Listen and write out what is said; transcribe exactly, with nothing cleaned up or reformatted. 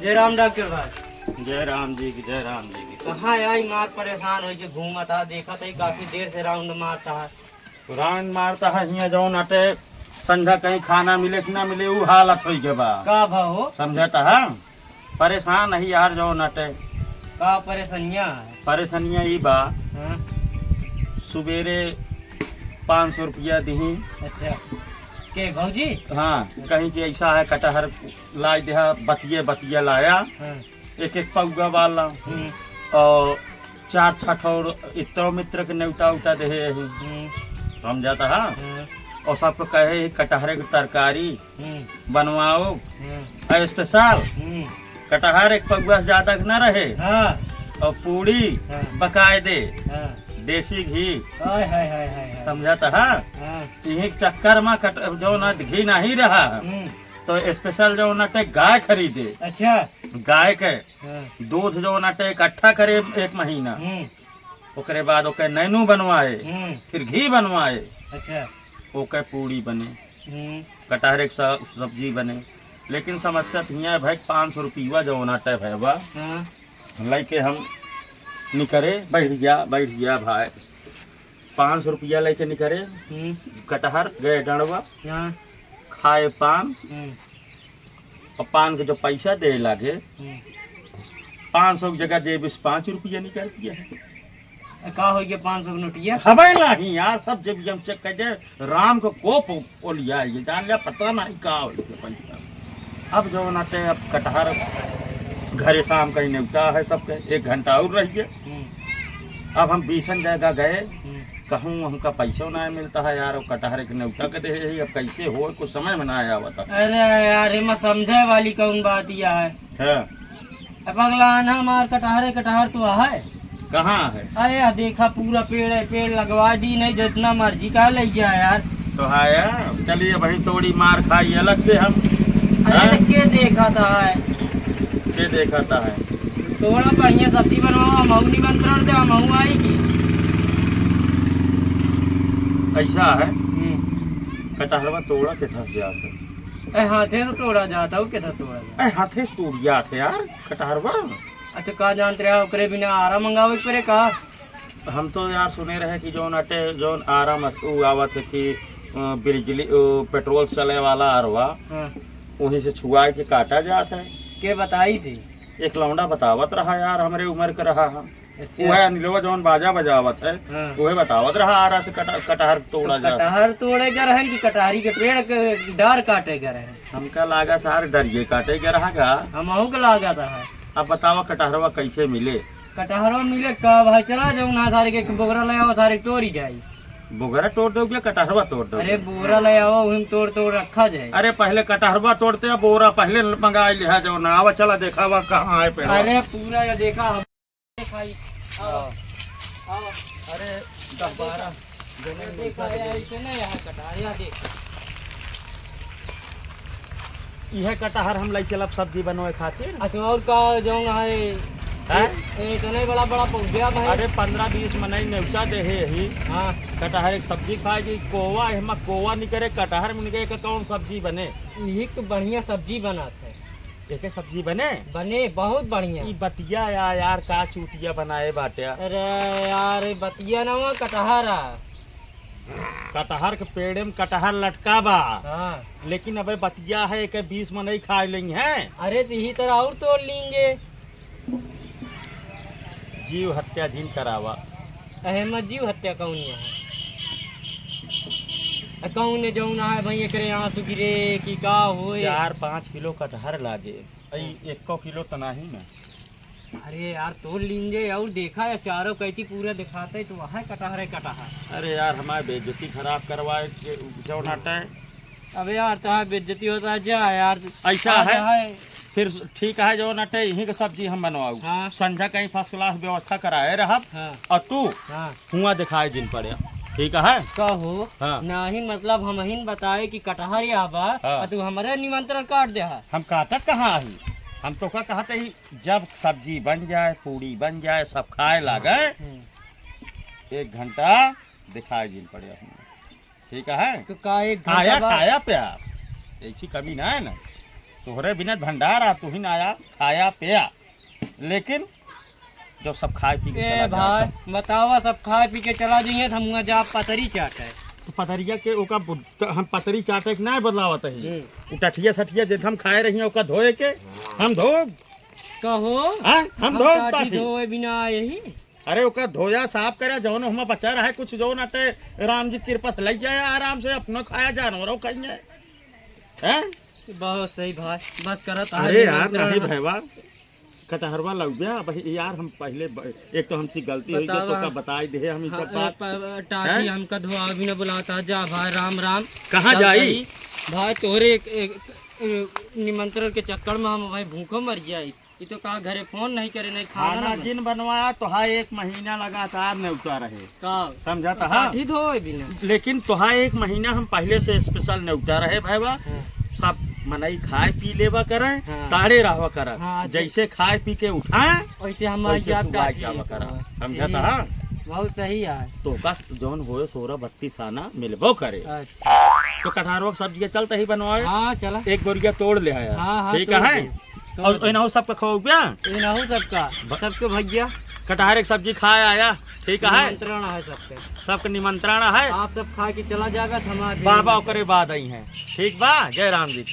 जय राम डॉक्टर भाई। जय राम जी की, जय राम जी की। कहाँ आई मार परेशान होइके घूमत हा, देखत ही काफी देर से राउंड मारत हा। राउंड मारत हा, हियाँ जौन अटे संझा कहीं खाना मिले कि ना मिले, ऊ हालत होइके बा। का भा हो? समझत हा? परेशान ही यार जौन अटे। का परेशानिया है? परेशानिया ई बा, हाँ। सुबेरे पाँच सौ रुपया दिही। अच्छा, के भौजी? हाँ, कहीं कि ऐसा है, कटहर लाइ देहा, बतिये बतिये लाया, हाँ। एक एक पौवा वाला, हम्म। और चार छठ और इत्र मित्र के नेवता उता देहे ही। हम्म। समझत हा? हाँ। और सबको कहे ही कटहरे की तरकारी हम्म। बनवाओ, हम्म। और special हम्म। कटहर एक पौवा से ज्यादा के ना रहे, हाँ। और पूड़ी हाँ। बकायदे, हाँ। देसी घी। हाय, हाय, हाय, हाय, हाय। समझत हा? हाँ। इही के चक्कर मा कट-, जौन घी नहीं रहा, हम्म। तो special जौन अटे गाय खरीदे। अच्छा। गाय के हाँ। दूध जौन अटे इकट्ठा करे एक महीना, हम्म। ओकरे बाद ओके नैनू बनवाए, हम्म। फिर घी बनवाए, अच्छा। ओके पूड़ी बने, हम्म। कटहरे के स-, सब्जी बने। लेकिन समस्या तो हियाँ है भाई, पाँच सौ रुपया जौन अटे भैया, हाँ। लइके हम निकरे, बैठ गया, बैठ गया भाई, पाँच सौ रुपया लइके निकरे, हम्म। कटहर गए डंडवा, हाँ। खाए पान, हम्म। और पान के जो पैसा दे लागे, हम्म। पाँच सौ की जगह जेब से पाँच रुपया निकाल दिया है। ए, का हो गया पाँच सौ के नोटिया? हमें नहीं यार, सब जेब हम check कर दे, राम को कोप ओलिया, ये जान लिया, पता नहीं का हो गया पैसा। अब जौन अटे, अब कटहर घरे शाम का ही नेवता है सबके, एक घंटा और रह गया। हम्म। अब हम बीसन जगह गए, हम्म। कहूँ हमका पैसो ना मिलता है यार, और कटहर के नेवता के देहे ही, अब कैसे हो, कुछ समझ में ना आवत है। अरे यार, एमा समझे वाली कौन बात या है? है। अब अगला आना हमार कटहरे कटहर तो है। कहाँ है? अरे यार, देखा पूरा पेड़ है, पेड़ लगवा दी नहीं, जितना मर्जी का ले जा यार। तो है यार, चलिए वहीं तोड़ी मार खाई अलग से हम। अरे हैं? तो के देखा था है? के देखा था है? थोड़ा बढ़िया सब्जी बनवाओ, हमहू निमंत्रण दे, हमहू आएगी। ऐसा है, हम्म। कटहरवा तोड़ा के धस जाता। ए, हाथे से तोड़ा जाता, वो के धस तोड़ा जाता? ए, हाथे से तोड़ जाते यार, कटहरवा। अच्छा, का जानते रहे, ओकरे बिना आरा मंगावे के पड़े का? हम तो यार सुने रहे कि जौन अटे, जौन आरा मस-, उ आवत है कि, अ, बिजली, अ, पेट्रोल चले वाला आरवा, हाँ। वहीं से छुआ के काटा जात है। के बताई सी? एक लौंडा बतावत रहा यार, हमरे उम्र के रहा है। अच्छा। वह अनिलवा जौन बाजा बजावत है, हाँ। वह बतावत रहा आरा से कट-, कटहर तोड़ा तो जात। कटहर तोड़े के रहन कि कटहरी के पेड़ के डार काटे के रहन? हमका लागा सार डरिए काटे के रहा का। हमहू के लागा था है। अब बतावा कटहरवा कैसे मिले? कटहरवा मिले का भाई, चला जाऊ ना, सारे के बोगरा ले आओ, सारे तोरी जाई। बोगरा तोड़ दो क्या, कटहरवा तोड़ दो? अरे बोगरा ले आओ, वहीं तोड़ तोड़ रखा जाए। अरे पहले कटहरवा तोड़ते हैं, बोरा पहले मंगा लिहा जाओ ना। आवा चला देखावा कहाँ है पेड़वा। अरे पूरा या देखा हम, देखा ही। आओ, आओ। अरे दस बारह जने देखा मिलकर है, ऐसे नहीं यहाँ कटहर, यहाँ देख। इहे कटहर हम लइ चलब सब्जी बनवे खातिर। अच्छा, और का जौन है, हैं? ए, इतने बड़ा बड़ा पौधा भाई। अरे, पन्द्रह बीस मनई नेवता देहे ही। हाँ। कटहर एक सब्जी खाए की, कोवा, एहमा कोवा निकरे, कटहर में निकरे, एके कौन सब्जी बने? यही तो बढ़िया सब्जी बनात है। एके सब्जी बने? बने, बहुत बढ़िया। ई बतिया या यार, का चूतिया बनाए बाटे। अरे यार, ई बतिया ना हुआ, कटहर आ। कटहर के पेड़े में कटहर लटका बा। हाँ। लेकिन अबे बतिया है, एके बीस मनई खाए लेंगे हैं। अरे, तो यही तरह और तोड़ लेंगे। जीव हत्या जिन करावा। अहे मत जीव हत्या कौन है? अ, कौन है जौन है भाई, एकरे आंसू गिरे कि का होए? चार पाँच किलो कटहर लागे। अई हाँ। एको किलो तो नाही ना। अरे यार, तोड़ लीन जे और देखा या चारों कैती पूरा दिखाते तो वह कटहर है, कटहर। अरे यार, हमारे बेइज्जती खराब करवाए के जौन हटे। अबे यार, तोहार बेइज्जती होता है, जा यार। ऐसा आ है, जा है। फिर ठीक है, जौन अटे यहीं के सब्जी हम बनवाऊ। हाँ। संझा कहीं first class व्यवस्था कराए रहब। हाँ। और तू हाँ। हुआ दिखाए जिन पड़े। ठीक है? कहो। हाँ। नाही, मतलब, हम ही न बताए कि कटहर या बा, हाँ। और तू हमरे निमंत्रण काट दे हा। हम काटत कहाँ ही? हम तो का कहते ही, जब सब्जी बन जाए, पूड़ी बन जाए, सब खाए लागे, हम्म। एक घंटा दिखाए जिन पड़े हमें। ठीक है? तो का एक घंटा खाया, बाद खाया प्यार, ऐसी कमी ना है ना। तोहरे बिना भंडार आ, तू ही ना आया, खाया पिया, लेकिन जो सब खाए पी के ए चला भाई, जाता। बतावा, सब खाए पी के चला जाइए, तो हम हुआं जा पतरी चाटे। तो पतरिया के ओका बुद्ध-, हम पतरी चाटे के ना बदलावत ही। हम्म। उ टठिया सठिया जे हम खाए रही, ओका धोए के हम धो। कहो? हाँ, हम हम धो टाटी ताटी। धोए बिना आए ही। अरे ओका धोया साफ करे, जौन हुआं बचा रहे कुछ, जौन अटे राम जी कृपा से लग जाए, आराम से अपनो खाया, जानवरों खाइए। हैं? बहुत सही भाई, बस करत अरे यार, नहीं भैया, कटहरवा लउबिया, अब यार हम पहिले ब-, एक तो हमसे गलती हुई, बतावा। तो का बताई दे हम ई सब हाँ, बात। प-, टाटी हैं? हमका धोआ भी न बुलाता, जा भाई, राम राम। कहाँ चल जाई? भाई, भाई, तोहरे एक, एक, एक निमंत्रण के चक्कर में हम भाई भूखो मर जाई। ई तो कहा घरे फोन नहीं करे, नहीं खाना खाना ना बन- जिन बनवाया, तोहा एक महीना लगातार नेवता रहे। का? समझा तो हाँ? काठी धोए बिना। लेकिन तोहा एक महीना हम पहिले से special नेवता रहे भैया। हाँ। सब मनई खाए पी लेवा करे, हाँ। ताड़े रहवा करे। हाँ, जैसे खाए पी के उठाए, वैसे हम वैसे आई जाब तू आई काठी जावा धोए। करा। समझा जी। तो हाँ? बहुत सही है। तो का जौन होए सोरह बत्तीस आना मिलबो करे। अच्छा। तो कटहरवा के सब्जी के चलते ही बनवाए। हाँ, चला। एक बोरिया तोड़ ले आया। हाँ, हाँ, ठीक तोड़ है? दे। तोड़ और दे। इनहु सबका खवाऊ क्या? इनहु सबका, ब- सबके भैया। कटहर एक सब्जी खाए आया, ठीक है? निमंत्रण है सबके। सबके निमंत्रण है। आप सब खा के चला जाएगा, तो हमारे बाबा ओकरे बाद आई हैं। ठीक बा, जय राम जी।